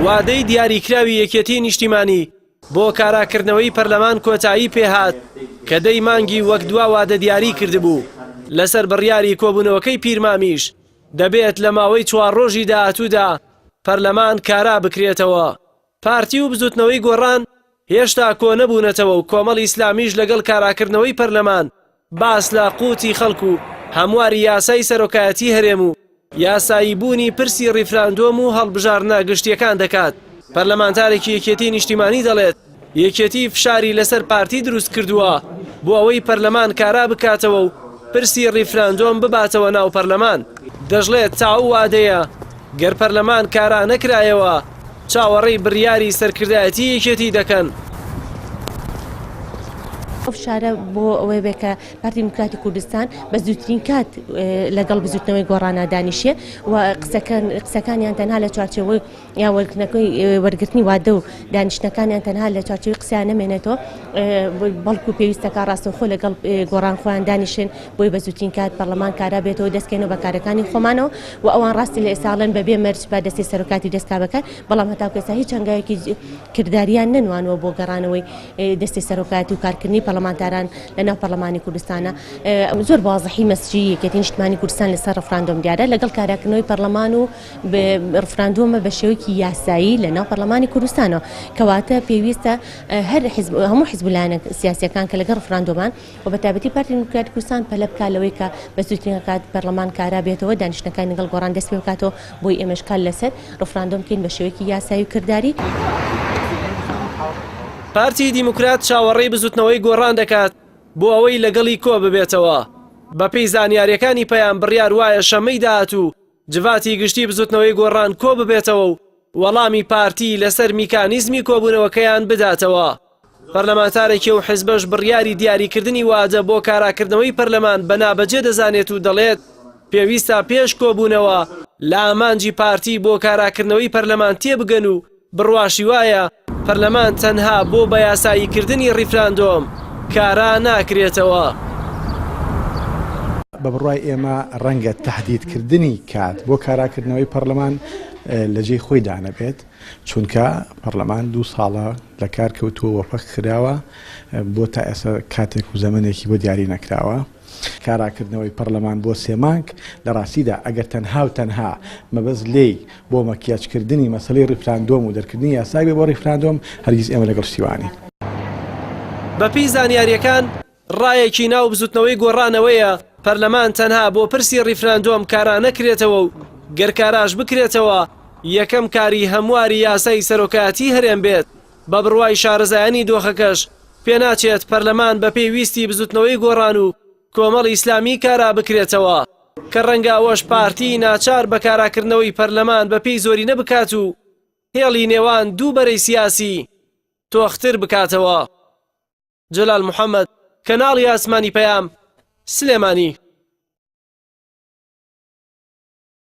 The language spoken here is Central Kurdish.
وادەی دیاریکراوی یەکێتی نیشتیمانی بۆ کاراکردنەوەی پەرلەمان کۆتایی پێهات کە دەی مانگی وەک دوا وادە دیاری کردبوو، لەسەر بڕیاری کۆبوونەوەکەی پیرمامیش دەبێت لە ماوەی چوار ڕۆژی داهاتوودا پەرلەمان کارا بکرێتەوە. پارتی و بزوتنەوەی گۆڕان هێشتا کۆنەبوونەتەوە و کۆمەڵی ئیسلامیش لەگەڵ کاراکردنەوەی پەرلەمان باس لە قوتی خەڵک و هەمواری یاسای سەرۆکایەتی هەرێم و یاسایی بوونی پرسی ڕیفراندۆم و هەڵبژاردنە گشتیەکان دەکات. پەرلەمانتارێکی یەکێتی نیشتیمانی دەڵێت، یەکێتی فشاری لەسەر پارتی دروست کردووە بۆ ئەوەی پەرلەمان کارا بکاتەوە و پرسی ڕیفراندۆم بباتەوە ناو پەرلەمان. دەشڵێت، تا ئەو وادەیە گەر پەرلەمان کارا نەکرایەوە، چاوەڕێی بڕیاری سەرکردایەتی یەکێتی دەکەن. ئەو فشارە بۆ ئەوەی بێ کە پارتی دیموکراتی کوردستان بە زووترین کات لەگەڵ بزوتنەوەی گۆڕانە دانیشێ و قسەکانیان تەنها لە چوارچێوەی یان وەرگرتنەکەی وەرگرتنی وادە و دانیشتنەکانیان تەنها لە چوارچێوەی قسەیان نەمێنێتەوە بەڵکو پێویستەکە ڕاستەوخۆ لەگەڵ گۆڕان خۆیان دانیشن بۆی بە زووترین کات پەرلەمان کارا بێتەوە دەستکەینەوە بە کارەکانی خۆمانەوە و ئەوان ڕاستی لە ئێستا بەبێ مەرج با دەستی سەرۆکاتی دەستکا بەکار بەڵام هەتاکو ئێستا هیچ هەنگاوێکی کرداریان نەنوانوە بۆ گەڕانەوەی دەستی سەرۆکایەتی و کارکردنی پەرلەمانتاران لە ناو پەرلەمانی کوردستانە زۆر بازحی مەسجی یەکێتی نیشتمانی کوردستان لەسەر ڕفراندۆم دیارە لەگەڵ کاراکردنەوەی پەرلەمان و ڕفراندۆمە بە شێوەیەکی یاسایی لە ناو پەرلەمانی کوردستانەوە کەواتە پێویستە هەر حزب هەموو حزب و لایەنە سیاسیەکان کە لەگەڵ ڕفراندۆمان و بە تایبەتی پارتی دیموکراتی کوردستان پەلە بکات لەوەی کە بە زووترین کات پەرلەمان کارا بێتەوە دانیشتنەکانی لەگەڵ گۆڕان دەست پێ بکاتەوە بۆی ئێمەش کار لەسەر ڕفراندۆم بکەین بە شێوەیەکی یاسایی و کرداری. پارتی دیموکرات چاوەڕێی بزوتنەوەی گۆڕان دەکات بۆ ئەوەی لەگەڵی کۆببێتەوە. بەپێی زانیارییەکانی پەیام بڕیار وایە شەممەی داهاتوو جڤاتی گشتی بزوتنەوەی گۆڕان کۆببێتەوە و وەڵامی پارتی لەسەر میکانیزمی کۆبوونەوەکەیان بداتەوە. پەرلەمانتارێکی ئەو حزبەش بڕیاری دیاریکردنی وادە بۆ کاراکردنەوەی پەرلەمان بە نابەجێ دەزانێت و دەڵێت، پێویستە پێش کۆبوونەوە لە ئامانجی پارتی بۆ کاراکردنەوەی پەرلەمان تێبگەن و بڕواشی وایە پەرلەمان تەنها بۆ بەیاساییکردنی ڕیفراندۆم کارا ناکرێتەوە. بە بڕوای ئێمە ڕەنگە تەهدیدکردنی کات بۆ کاراکردنەوەی پەرلەمان لە جێی خۆی دانەبێت، چونکە پەرلەمان دوو ساڵە لە کار کەوتووە و پەک خراوە، بۆ تا ئێستا کاتێک و زەمەنێکی بۆ دیاری نەکراوە. کاراکردنەوەی پەڕلەمان بۆ سێ مانگ، لە ڕاستیدا ئەگەر تەنها و تەنها مەبەست لێی بۆ مەکیاجکردنی مەسەلەی ڕیفراندۆم و دەرکردنی یاسایەک بێ بۆ ڕیفراندۆم، هەرگیز ئێمە لەگەڵ شتی وا نین. بەپێی زانیارییەکان، ڕایەکی ناو بزوتنەوەی گۆڕان ئەوەیە پەرلەمان تەنها بۆ پرسی ڕیفراندۆم کارا نەکرێتەوە و گەر کاراش بکرێتەوە یەکەم کاری هەمواری یاسای سەرۆکایەتی هەرێم بێت، بە بڕوای شارەزایانی دۆخەکەش پێناچێت پەرلەمان بەپێی ویستی بزوتنەوەی گۆڕان و کۆمەڵی ئیسلامی کارا بکرێتەوە، کە ڕەنگە ئەوەش پارتی ناچار بە کاراکردنەوەی پەرلەمان بەپێی زۆرینە بکات و هێڵی نێوان دوو بەرەی سیاسی تۆختر بکاتەوە. جەلال محەمەد، کەناڵی ئاسمانی پەیام، سلێمانی.